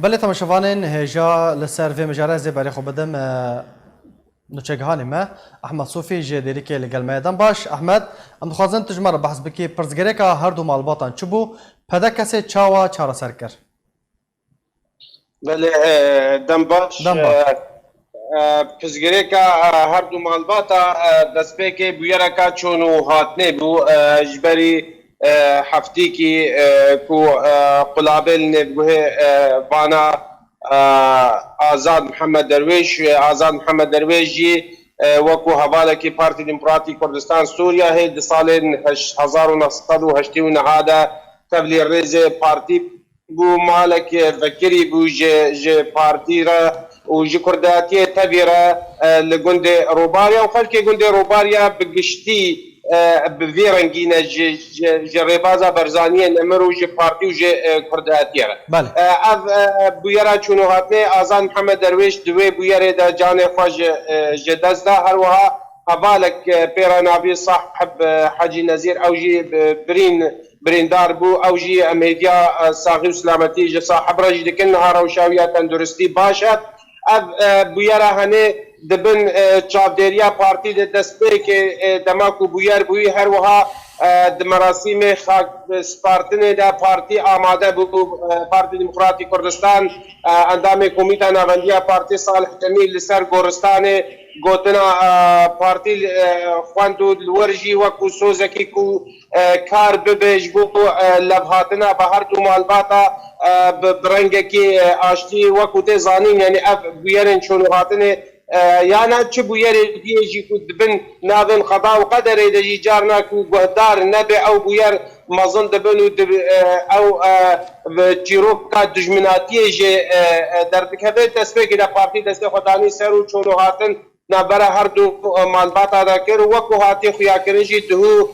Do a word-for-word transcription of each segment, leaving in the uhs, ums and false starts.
Belê temaşevanên hêja, li ser vê mijarê ez ê berê xwe bidim, e, nûçegihanê me, Ehmed Sofî ji Dêrikê li gel me ye. Dem baş, Ehmed, em dixwazin tu ji me re behs bikî, pirsgirêka her du malbatan çi bû? P D K S çawa çareser kir? Belê, e, dem baş. Dem baş. E, e, pirsgirêka, e, her du malbata, e, destpêkê bûyereka çûn û hatinê bû, e, ji berî, e, heftîkî, e, ku, e, qulabê li nêvguhê, e, vana, e, Azad Mihemed Derwêş, e, Azad Mihemed Derwêş jî, e, wekû hevalekî Partî Demokratî Kurdistan Sûriya hê di salên heş-, hezar û neh sed û heştê û neh de tevlî rêzê partî bû, malek vekirî bû ji, ji partî re û ji kurdatiyê tevî re, e, li gundê Robarya û xelkê gundê Robarya bi giştî, e, bi vî rengî ne ji, ji, ji rêbaza Barzaniyê nemir û ji partî û ji, e, kurdatiyê re. Belê. E, ev, e, bûyera çûn û hatinê Azad Mihemed Derwêş di wê bûyerê de canê xwe ji, e, ji dest da. Her wiha hevalek, e, pê re navî Sahib, e, Hecî Nezîr, ew jî bi-, birîn birîndar bû. Ew jî em hêviya, e, saxî û silametî ji Sahib re jî dikin. Niha rewşa wî ya tenduristî baş e. Ev, e, bûyera henê di bin, e, çavdêriya partî de destpêkê, e, dema ku bûyer bûyî, her wiha, e, di merasîmê xak, e, spartinê de partî amade bû. E, Partî Demokratî Kurdistan, e, endamê Komîta Navendiya Partî Salih Cemîl li ser goristanê gotina, e, partî, e, xwend û li wir jî wekû sozekî ku e, kar bibe ji bo, e, levhatina bi her du malbata, e, bi, bi rengekî, e, aştî, wekû tê zanîn, yanî ev bûyerên çûn û hatinê, e, yana çi bûyerê diyê jî ku di bin navên qeda û qederê de jî carna ku guhdar nebe ew bûyer mezin dibin û di, e, ew, e, bi çîroka dijminatiyê jî, e, e, derdikeve. Destpêkê de partî destê xwe danî ser û çûn û hatin navbera her du, e, malbata de kir û wekû hatiye xuyakirin jî duhû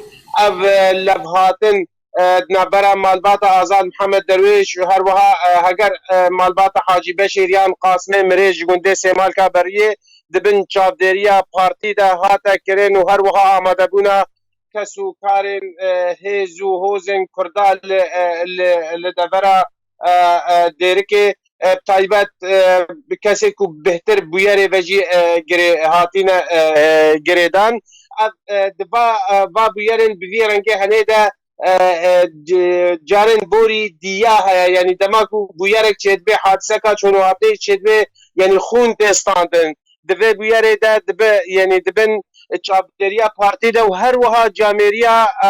ev, e, levhatin, e, di navbera malbata Azad Mihemed Derwêş û her wiha, e, heger, e, malbata Hacî Beşîr yan Qasimê Mirê ji gundê Sêmalka Beriyê di bin çavdêriya partî de hate kirin û her wiha amadebûna kes û karên, e, hêz û hozên Kurda li, e, li, li devera, e, e, Dêrikê, e, bi taybet, e, bi kesê ku bêhtir bûyerê ve jî, e, girê hatine, e, e, girêdan. Ev, e, di va, e, va bûyerên bi vî rengê henê de, e, e, c-, carên borî diya heye. Yanî dema ku bûyerek çêdibe, hadiseka çûn û hatê çêdibe, yanî xûn tê standin. Di vê bûyerê de dibe, yanî dibin çavdêriya partî de û her wiha camêriya, e,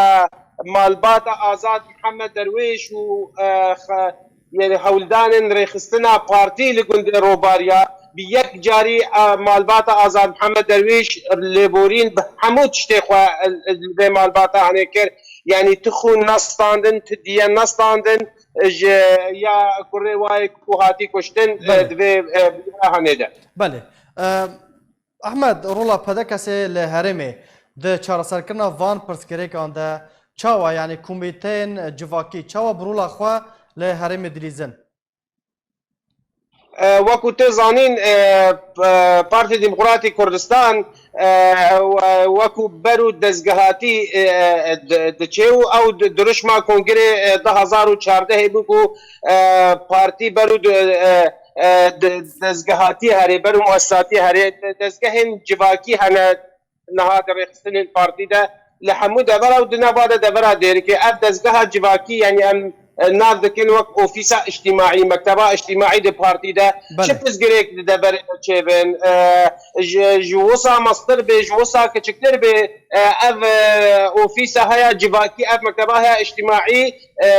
malbata Azad Mihemed Derwêş û, e, xe-, yanî hewldanên rêxistina partî li gundê Robarya bi yek carî, e, malbata Azad Mihemed Derwêş lêborîn bi hemû tiştê xwe, e, li vê malbata hanê kir. Yanî tu xûn nestandin, tu diye nestandin, e, ji ya kurê wayê ku hatî kuştin, e, Belê. di vê, e, hanê de. Belê. E, Ehmed, rola P D K S'ê li herêmê di çareserkirina van pirsgirêkan de çawa, yanî komîteyên civakî çawa bi rola xwe li herêmê dilîzin? E, wekû tu zanîn, e, p-, Partî Demokratî Kurdistan, e, we-, wekû ber û dezgehatî, e, e, di-, diçê û ew di-, dirişma kongirê, e, du hazar û çardehê bû ku, e, partî ber û di-, e, e, de-, dezgehatî herê, ber û muesisatî herê, de-, dezgehên civakî hene niha di rêxistinên partî de li hemû devera û di nava de devera Dêrikê. Ev dezgeha civakî, yanî em, e, nav dikin wek ofîsa îctîmaî, mekteba îctîmaî di partî de Belê. çi pirsgirêk di deverê de çêbin, e, ji, ji wisa mestir bê, ji wisa kiçiktir bê, e, ev, e, ofîsa heya civakî, ev mekteba heya îctîmaî, e,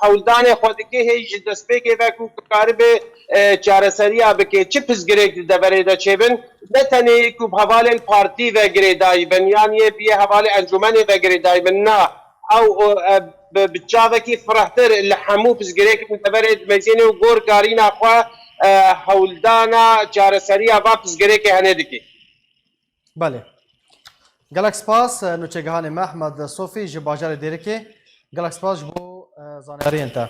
hewldanê xwe dike hê ji destpêkê ve ku karibe, e, çareseriya bike. Çi pirsgirêk di deverê de çêbin? Ne tenê ku bi hevalên partî ve girêdayî bin, yan yê biyê hevalê encûmenê ve girêdayî bin. Na, ew, e, bi, bi çavekî firehtir li hemû pirsgirêkên deverê dimezîne û gor karîna xwe, e, hewldana çareseriya va pirsgirêkê henê dike. Belê. Gelek spas, e, nûçegihanê me Ehmed Sofî ji bajarê Dêrikê. Gelek spas ji bo, e, zanyariyên te.